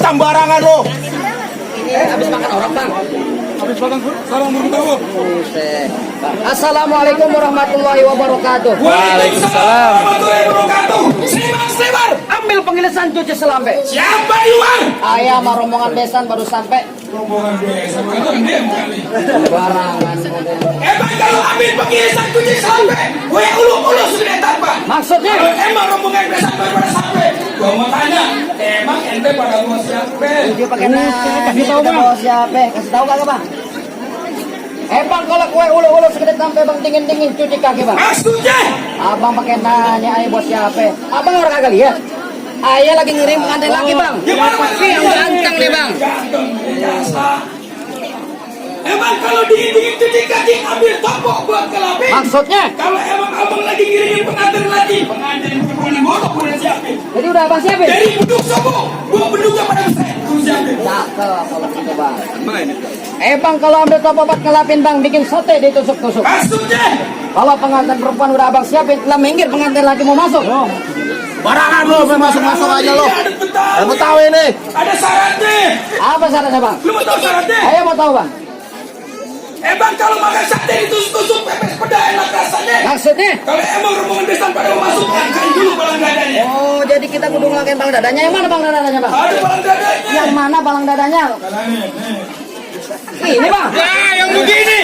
Sembarangan lo. Habis makan orang bang. Habis makan sarang tahu. Assalamualaikum warahmatullahi wabarakatuh. Waalaikumsalam warahmatullahi wabarakatuh. Selibar. Ambil pengilesan cuci selambe. Siapa Iwan? Ayah sama rombongan besan baru sampai. Rombongan biasa. Bukan dia kali. Barangan. Emang kalau ambil pengirisan cuci sampai, gue ulu-ulu sudah tanpa. Maksudnya? Kalau emang rombongan besan baru sampai, gue mau tanya, emang ente pada mau siapa? Dia pakai kasih tahu bang. Siapa? Kasih tahu kagak bang? Bang kalau kue ulu-ulu segede sampai bang dingin-dingin cuci kaki bang. Maksudnya? Abang pakai nanya ayah buat siapa? Abang orang kagak lihat? Ayah lagi ngirim pengantin lagi bang. Gimana Tapi yang ganteng nih bang. Ganteng biasa. Emang kalau dingin-dingin cuci kaki ambil topok buat kelapin? Maksudnya? Kalau emang abang lagi ngirimin pengantin lagi, pengantin boleh bodoh boleh siapin. Jadi udah abang siapin? Dari beduk sobo, gua beduknya pada besar, gua siapin. Cakep kalau gitu bang. Bang kalau ambil topok buat kelapin bang bikin sote ditusuk-tusuk. Maksudnya? Kalau pengantin perempuan udah abang siapin, lah minggir pengantin lagi mau masuk. Barangan lo, masuk-masuk aja lo. Ada Betawi ini. Ada syaratnya. Apa syaratnya bang? Lu mau tahu syaratnya? Ayo mau tahu bang. Bang kalau makan sate ditusuk-tusuk pepes peda enak rasanya. Maksudnya? Kalau emang rombongan besan pada mau masuk, angkat dulu balang dadanya. Oh jadi kita kudu ngelakuin balang dadanya. Yang mana balang dadanya bang? Ada balang dadanya. Yang mana balang dadanya? Ini bang. Ya, yang begini.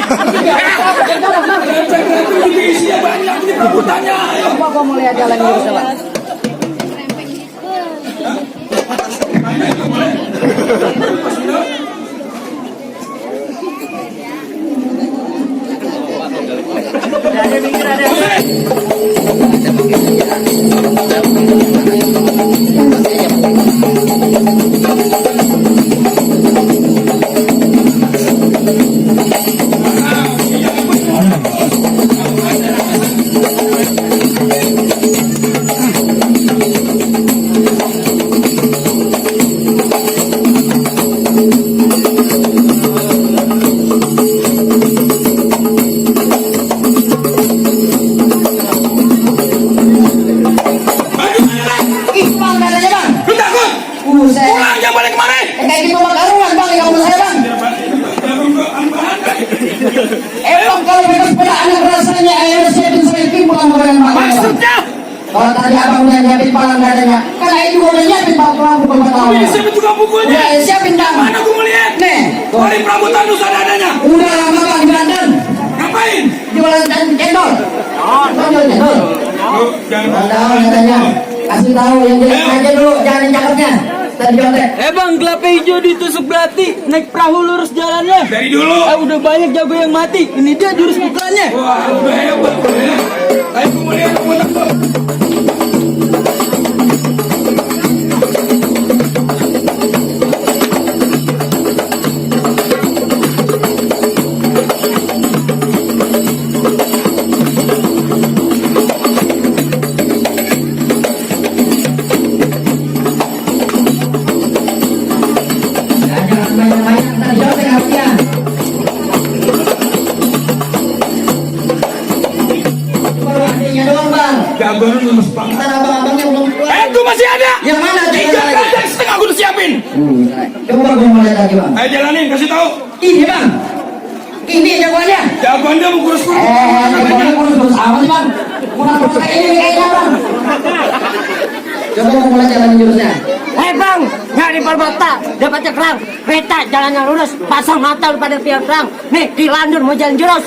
Isinya banyak ini perebutannya. Coba gua mau lihat jalan ini bang. Ada minggir ada. Pulangnya balik kemana? Kayak gitu bang karuan bang yang saya bang. Bang kalau bebas sepeda anak rasanya air siapin selipin bukan dengan makan. Maksudnya? Kalau tadi abang udah nyiapin palang dadanya, kan ayah juga udah nyiapin palang pukul tahun. Ini siapa juga bukunya? Udah siapin bang. Mana gue mau lihat? Nih. Dari perabotan nusa dadanya. Udah lama bang di Banten. Ngapain? Jualan cendol. Jual cendol. Tahu dadanya. Kasih tahu yang jelek aja dulu, jangan yang cakepnya. Tadi jontek. Bang, kelapa hijau ditusuk berarti naik perahu lurus jalannya. Dari dulu. Udah banyak jago yang mati. Ini dia jurus pukulannya. Wah, udah hebat. Ayo gue mau lihat gue nonton. Jangan banyak-banyak, tadi jontek hatinya. Baru adiknya doang bang. Jagoan lu mas bang. Ntar abang-abangnya belum keluar. Itu masih ada. Yang mana? Tiga kandang setengah gue udah siapin. Coba gue mau lihat lagi bang. Ayo jalanin, kasih tahu. Ini bang. Ini jagoannya. Jagoan dia mau kurus-kurus. Jagoannya kurus apa sih bang? Kurang-kurus kayak ini kayaknya bang. Coba gue mau lihat jalan jurusnya. Bang, nyari permata, dapatnya kerang, kereta jalan yang lurus, pasang mata pada tiang kerang. Nih, dilandur mau jalan jurus.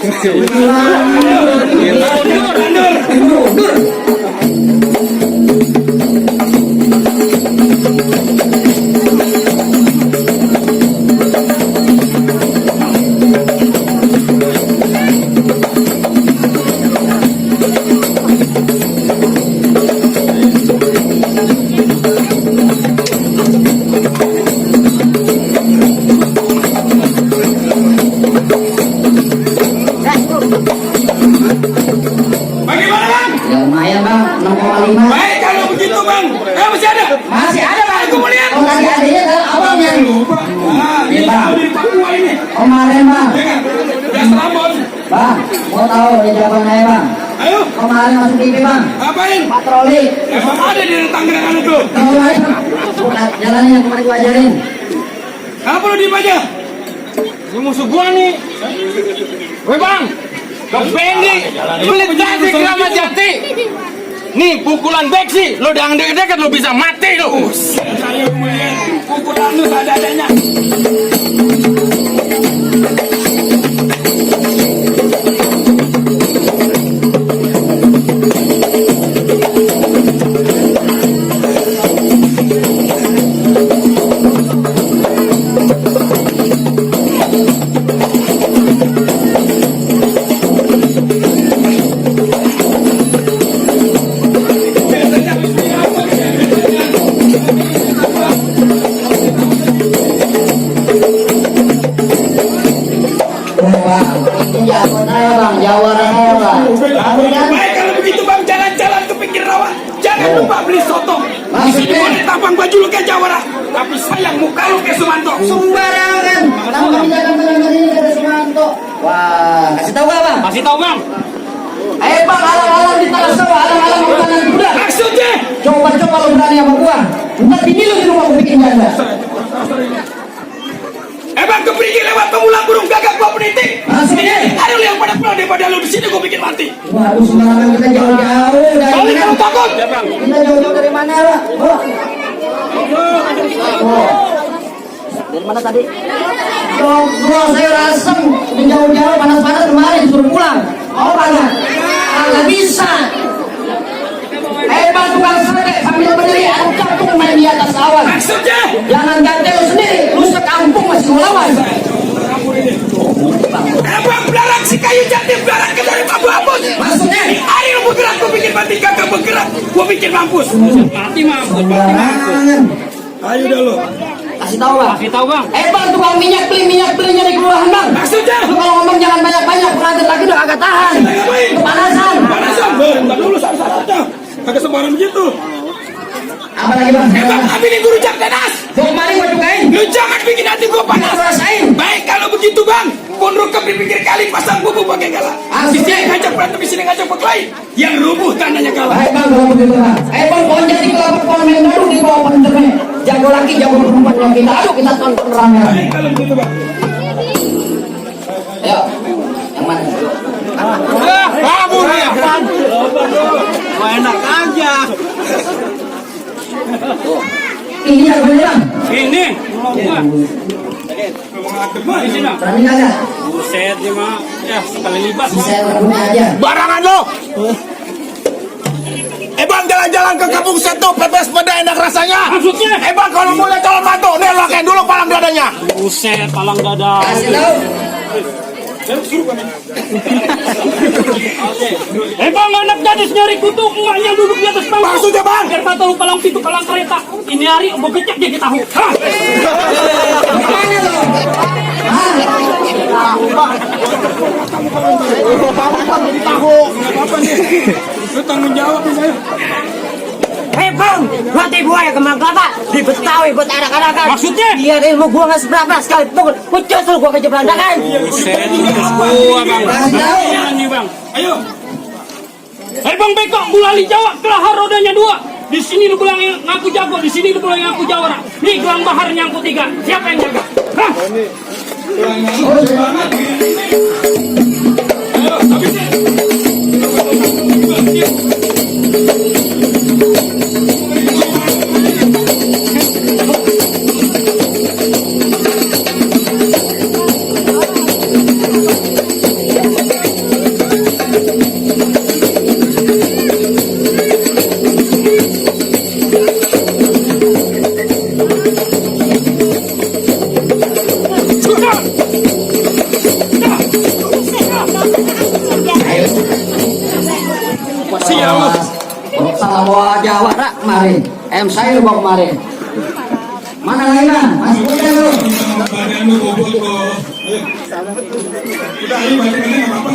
Bagaimana bang? Ya lumayan bang, 6,5. Baik kalau begitu bang. Masih ada. Masih ada bang. Aku mau lihat. Oh tadi adanya adalah abangnya. Lupa. Nah, ini dari Papua ini. Kemarin bang. Ya kan? Gas Rambon. Bang, mau tahu jawaban saya bang? Ayo. Kemarin masuk TV bang. Ngapain? Patroli. Emang ada di Tangerang itu. Bukan jalannya yang kemarin gua ajarin. Apa lu diem aja? Ini musuh gua nih. Woi bang, Bang Bendi, beli tadi Kramat Jati. Nih pukulan beksi, lo jangan deket-deket lo bisa mati lo. Saya melihat pukulan lu ada-adanya. Baik kalau begitu bang, jalan-jalan ke pinggir rawa. Jangan lupa beli soto. Di sini boleh tampang baju lu kayak Jawara, tapi sayang muka lu kayak Sumanto. Sembarangan. Kenapa kami jalan ini kata Sumanto? Wah, kasih tahu gak bang? Kasih tahu bang. Ayo bang, alang-alang di tanah sawah, alang-alang makanan kuda. Maksudnya? Coba-coba lo berani sama gua. Ntar bini lu di rumah gua bikin janda. Bang kepergi lewat pemulang burung gagak gua peniti. Maksudnya? Ada lu yang pada pulang daripada lu di sini gua bikin mati. Waduh, sembarangan kita jauh-jauh dari Balik mana? kalau takut. Kita jauh-jauh dari mana pak? Oh. Dari mana tadi? Gua saya rasem di jauh-jauh panas-panas kemarin disuruh pulang. Oh banyak. Nggak bisa. Bang tukang sate sambil berdiri ada kampung main di atas awan. Maksudnya? Jangan gantel sendiri, lu sekampung masih melawan. Bang belarang si kayu jati belarang ke dari abu-abu. Maksudnya? Hari lu bergerak gua bikin mati, kagak bergerak gua bikin mampus. Mati mampus. Sembarangan. Ayo dah lu. Kasih tahu bang. Kasih tahu bang. Bang tukang belinya di kelurahan bang. Maksudnya? Lu kalau ngomong jangan banyak-banyak, pengantin lagi udah agak tahan. Ngapain? Kepanasan. Panasan. Bentar dulu salah-salahnya. Kagak sembarang begitu. Apa lagi bang? Bang ambilin guru jam tenas. Gua kemarin gua cukain. Lu jangan bikin hati gua panas. Gua rasain. Baik kalau begitu bang, pun rukap di pinggir kali pasang bubuk pakai galah. Di sini ngajak berantem, di sini ngajak berkelahi. Yang rubuh tandanya kalah. Baik bang, kalau begitu bang. Bang, pohon jati kelapa pohon main baru di bawah pendernya. Jago laki, jago perempuan yang kita. Aduh, kita tonton rame. Baik kalau begitu bang. Ayo, yang mana? Kamu nih. Enak aja. Ini yang beneran. Ini. Di sini. Berani kagak? Buset dia mah. Ya sekali lipat. Saya berguna aja. Barangan lo. Bang jalan-jalan ke kampung satu, pepes peda enak rasanya. Maksudnya? Bang kalau mau lihat calon mantu, nih lokain dulu palang dadanya. Buset palang dada. Kasih tahu. Bang anak gadis nyari kutu emaknya duduk di atas panggung. Maksudnya bang? Biar kata lu palang pintu palang kereta. Ini hari mau gecek jadi tahu. Hah? Mana lo? Lu tanggung jawab nih saya. Bang, nanti buaya kemang kelapa di Betawi buat anak-anakan. Maksudnya? Biar ilmu gua nggak seberapa sekali pukul, kucus gua kerja berantakan. Buset gua bang. Kasih tahu. Ini bang. Ayo. Bang Beko, bulali Jawa, kelahar rodanya 2. Di sini lu bilang ngaku jago, di sini lu bilang ngaku Jawara. Nih gelang bahar nyangkut 3. Siapa yang jaga? Hah? Ayo, habisin. Salah bawa Jawara kemarin. Saya bawa kemarin. Mana lagi bang? Masih punya lu. Badan lu bobot kok. Udah ayo balik-balik nggak apa-apa.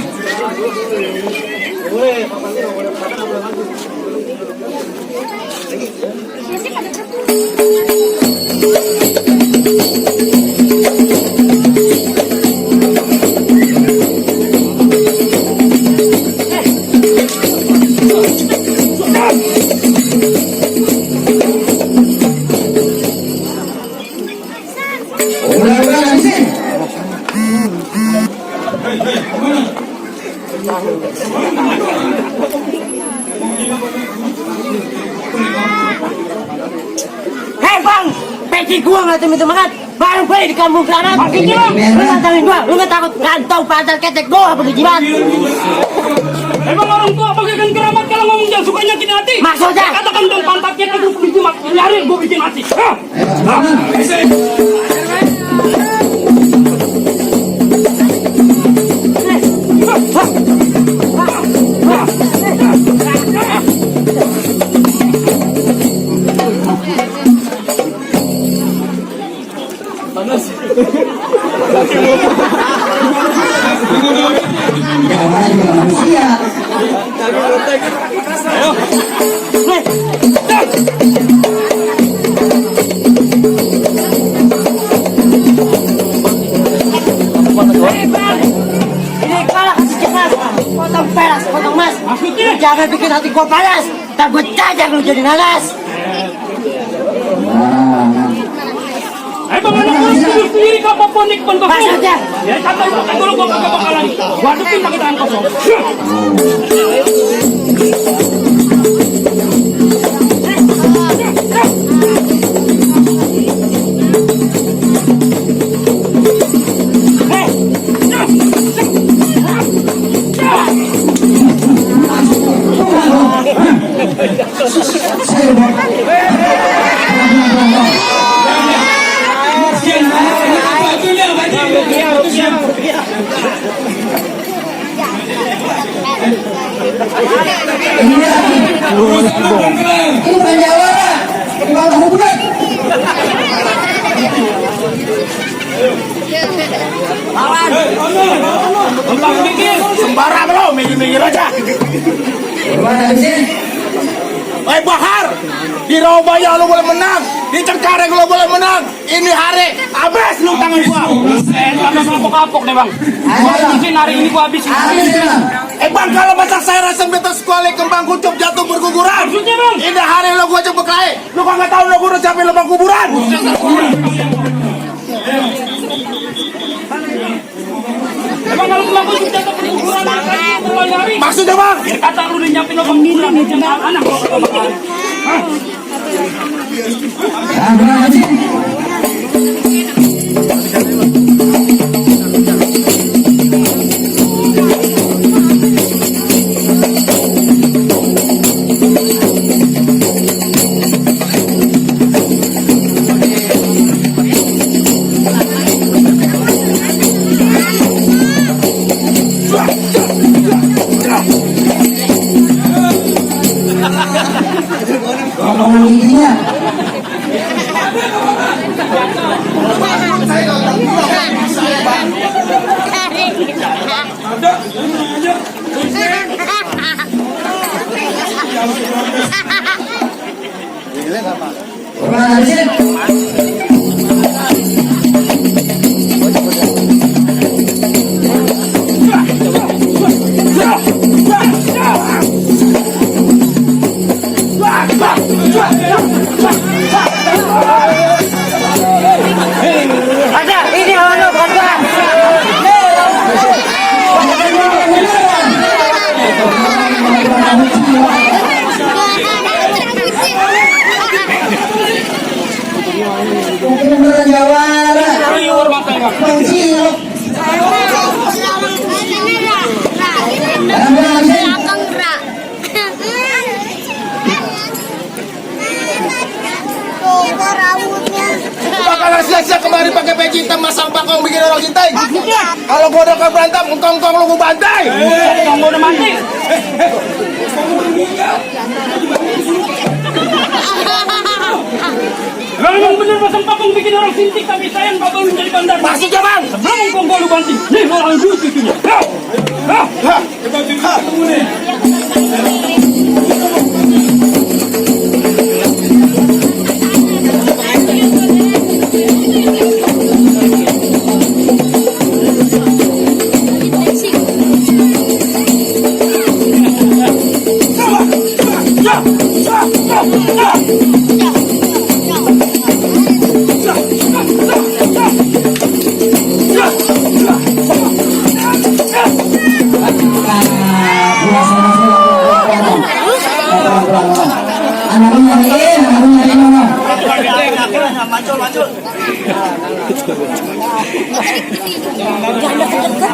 laki gua nggak temen makan. Baru beli di kampung sana. Maksudnya, Bang? Lu ngantangin gua, lu nggak takut kantong pantal ketek gua apa jimat? Emang orang tua bagaikan kerabat kalau ngomong jangan suka nyakitin hati. Maksudnya? Katakan dong pantat ketek lu pergi jimat. Biarin gua bikin mati. Hah? Jawabannya juga manusia. Ini kalah kasih cepat. Potong peras, potong mas. Maksudnya? Jangan bikin hati gua panas. Tak gua cacat lu jadi nanas. Bang, anak orang kudus sendiri kapal ponik pun kosong. Maksudnya? Ya, kata lu gua kagak bakalan. Gua hadapin pakai tangan kosong. Ini bukan jawara, bukan hubungan. Bang pikir sembarang lo, minggir aja. Gimana di sini? Bahar, di Rawabaya lo boleh menang, di Cengkareng lo boleh menang. Ini hari habis lu tangan gua. Kagak kapok-kapok deh, Bang. Gua bikin hari ini gua habisin. Habis ya. Bang, kalau masa saya rasa betul sekolah kembang kucup jatuh berguguran. Maksudnya, Bang? Ini hari lo gua coba kelahi. Lu kagak tahu lo gua udah capek lubang kuburan. Emang kalau pelaku sudah berkuburan makanya berbayari. Maksudnya, Bang? Kata lu udah nyiapin lubang kuburan di jemaah anak. Gimana di sini? Ngomong giginya. Gimana di sini? Ada, ini awalnya bukan gua. Ini bukan jawara. Liur matanya. Bang Cilok. Gimana di sini? Bakalan sia-sia kemarin pakai peci hitam masang pakong bikin orang cintai. Kalau gua udah berantem, engkong-engkong lu gua bantai. Yang udah mati. Lo emang bener pasang pakong bikin orang sintik tapi sayang bakal lu jadi bandar. Maksudnya, Bang? Sebelum engkau gua lu banting. Nih lo orang dulu cucunya. Buah sana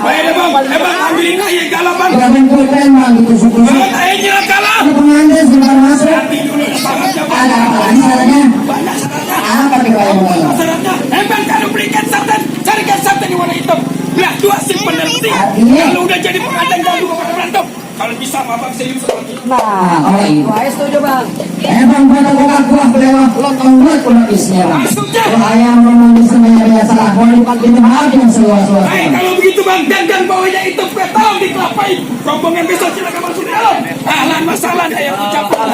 Baik deh bang, bang ambilin aja kalah bang. Kita main pulpen bang, ditusuk-tusuk. Bang, akhirnya kalah. Ada pengantin sebentar masuk. Nanti dulu syaratnya bang. Ada apa lagi syaratnya? Banyak syaratnya. Apa nih Pak yang mau? Syaratnya, bang kalau belikan sarden, carikan sarden di warna hitam. Belah dua simpen dan putih. Artinya? Kalau udah jadi pengantin jangan lupa pada berantem. Kalau bisa abang serius lagi. Nah, oh itu. Wah, setuju bang. Bang, pada bukan buah belewah lontong buat pelopisnya bang. Maksudnya? Ayam menulis semuanya salah. Mau dipakai mahal yang seluas-luas. Baik kalau begitu bang, dan bawahnya itu gue tahu dikelapai. Rombongan besok silakan masuk di dalam. Ahlan masalah yang ucapkan.